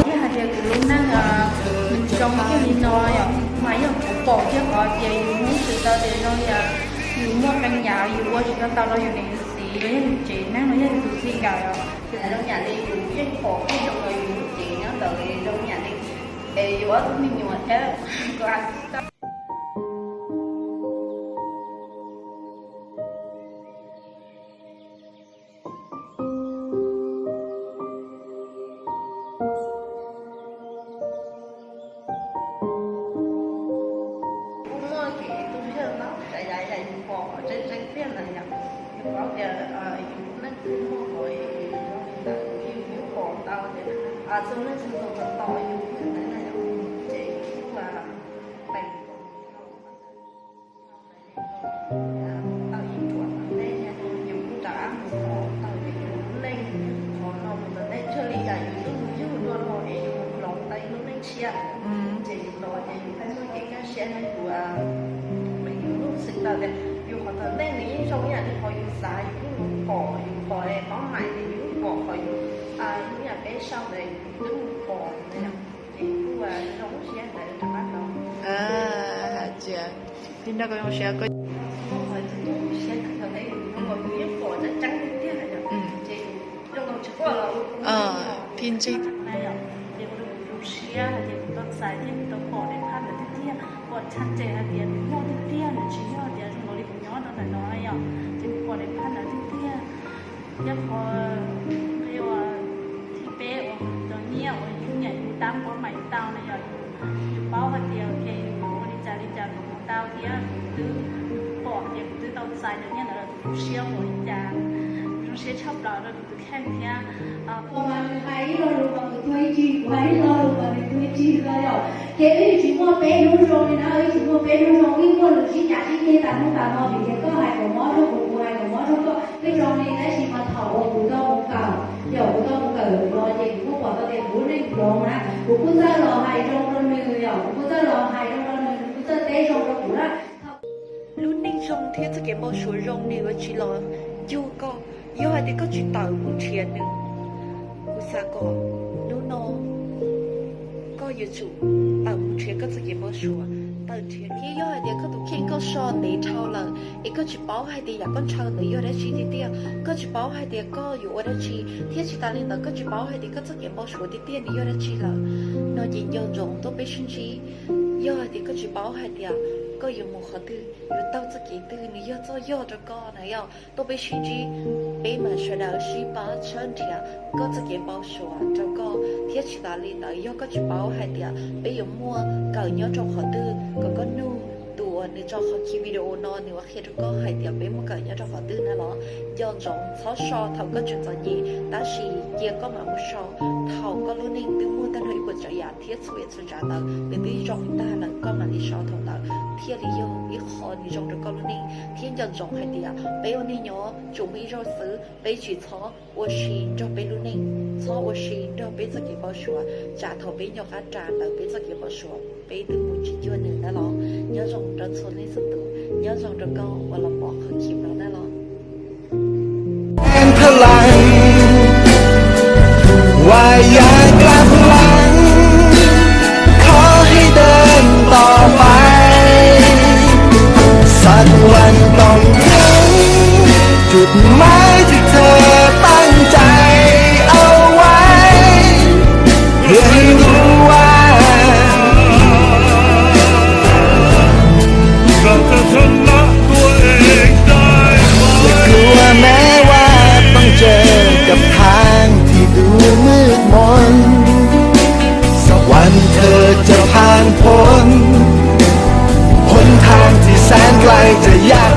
Thiab hais tias kuv lub neej nws zoo kiag li no yom, mas yog kuv pom thiab qhov tias yus hnov tsis tau tias zoo li yus muaj qee yam yus ua tsis tau tau rau yus niam yus txiv los yog yus tsev neeg los yog yus tus txij nkawm os. Ces zoo yam li yus yeej pom yeej zoo rau yus lub cev nyob ntawd zoo yam li es yus ob tug me nyuam thiab kuv a tau Kuj muaj kev tu siab ntau, tsam yam yus pom tseeb tseeb tiag na yom, yus paub tias yus lub neej kuj muaj qhov zoo li ntawd, yus yeej pom tau tias txhua leej txhua tus tos tos yus ntawd na yom, ces yus kuj pem tau ib ruam tom ntej, yus kuj rov qab mus pom tau tias yus lub neej qhov no mus tom ntej, txhua li cas yus twb mus yug dua los es yus mus hloov tau ib lub neej tshiab, ces yus los ces yus pheej muaj kev kaj siab na yus, yus lub xwm tau tias yus qhov tom ntej nws yeej zoo ib yam li qhov yus xav, yus yeej mus pom yus qhov paub mais, yus yeej pom qhov yus ib yam peb sau ntawd yus twb mus pom ces kuj zoo siab ntawd rov qab los. Li no koj zoo siab, koj zoo siab kawg, yus yeej pom tseeb tseeb tiag tiag ces zoo nkaus tsis quaj los phim ntseeg. Ces ua rau kuv zoo siab hais tias kuv tau txais thiab kuv tau pom daim phaj ntawd tiag tiag, pom txhais tes hais tias nws yog tiag tiag, nws tsis yog tias zoo nkaus li kuv nyob rau ntawm no yom, ces kuv pom daim phaj ntawd tiag tiag. Thiab qhov thib peb uas cov nyiaj uas yus niam yus tab kuv mam yus tau na yom, yus paub hais tias yus ua li cas li cas kuv mus tau thiab kuv twb pom tias kuv twb tau txais cov nyiaj ntawd lawm, kuv zoo siab ua li cas, kuv zoo siab tshaj plaws rau kuv tus kheej thiab. Kuv mas nws hais ib lo lus mas kuv tuag ib tsig, kuv hais ib lo lus mas nws tuag ib tsig no yom. Ces wb yuav tsis muaj peb hnub zoo li na, wb yuav tsis muaj peb hnub zoo, wb muaj lus sib cav sib ceg tas hnub tas hmo vim tias koj hais kom mob rau kuv, kuv hais kom mob rau koj, wb zoo li. Tab sis mas thaum uas kuv tau mus kawm, yog kuv tau mus kawm no ces kuv kuj pom tau tias kuv lub neej hloov na, kuv kuj txawj los hais zoo rau nws yom, kuv kuj txawj los hais zoo rau nws, nws kuj txawj teb zoo rau kuv na. Lub neej zoo thiab txoj kev npau suav zoo nws yuav tsis los cuag koj. Yog hais tias koj tsis tawm mus nrhiav nws, kuv xav kom hnub no koj yuav tsum tawm mus nrhiav koj txoj kev npau suav, tawm nrhiav. Thiab yog hais tias koj tus kheej koj so ntev dhau lawm es koj tsis paub hais tias yam koj ntshaw ntawd yog dab tsi tiag tiag, koj tsis paub hais tias koj yuav ua dab tsi, thiab tsis tas li ntawd koj tsis paub hais tias koj txoj kev npau suav tiag tiag nws yog dab tsi lawm, no ces nco ntsoov tuaj peb sib ntsib. Yog hais tias koj tsis paub hais tias koj yuav mus qhov twg, yuav taug txoj kev twg, nws yog txoj yog rau koj na yom, tuaj peb sib ntsib, peb mam sawv daws sib pab tshawb nrhiav koj txoj kev npau suav rau koj. Thiab tsis tas li ntawd, yog koj tsis paub hais tias peb yuav muaj kawm nyob rau qhov twg, kom koj nug tus uas nws tso qhov khi video no, nws ua qhia rau koj hais tias peb muaj kawm nyob rau qhov twg na los. Nco ntsoov txhob so thaum koj tseem txom nyem, tab sis cia koj mam mus so thaum koj lub neej twb muaj tag nrho ib puas tsav yam thiab txhua yam txhua tsav ntawd nws twb zoo tag lawm, koj mam li so thaum ntawd thiaj li yog ib qho nws zoo rau koj lub neej. Thiab nco ntsoov hais tias peb ua neej nyob tsuas muaj ib zaug xwb, peb tsis txhob ua si nrog peb lub neej, txhob ua si nrog peb txoj kev npau suav, tsam thaum peb nco qab ras ntawd peb txoj kev npau suav peb twb mus tsis cuag nws na los. Nyob zoo rau txhua leej txhua tus, nyob zoo rau koj uas los pom qhov khi no na los. พลัง ว่าอย่ากลับหลัง ขอให้เดินต่อไป สักวันต้องถึง จุดหมายที่เธอตั้งใจเอาไว้ เพื่อให้รู้ว่า เราจะชนะตัวเองได้ไหม อย่ากลัวแม้ว่าต้องเจอกับทางที่ดูมืดมน สักวันเธอจะผ่านพ้น หนทางที่แสนไกลจะยาก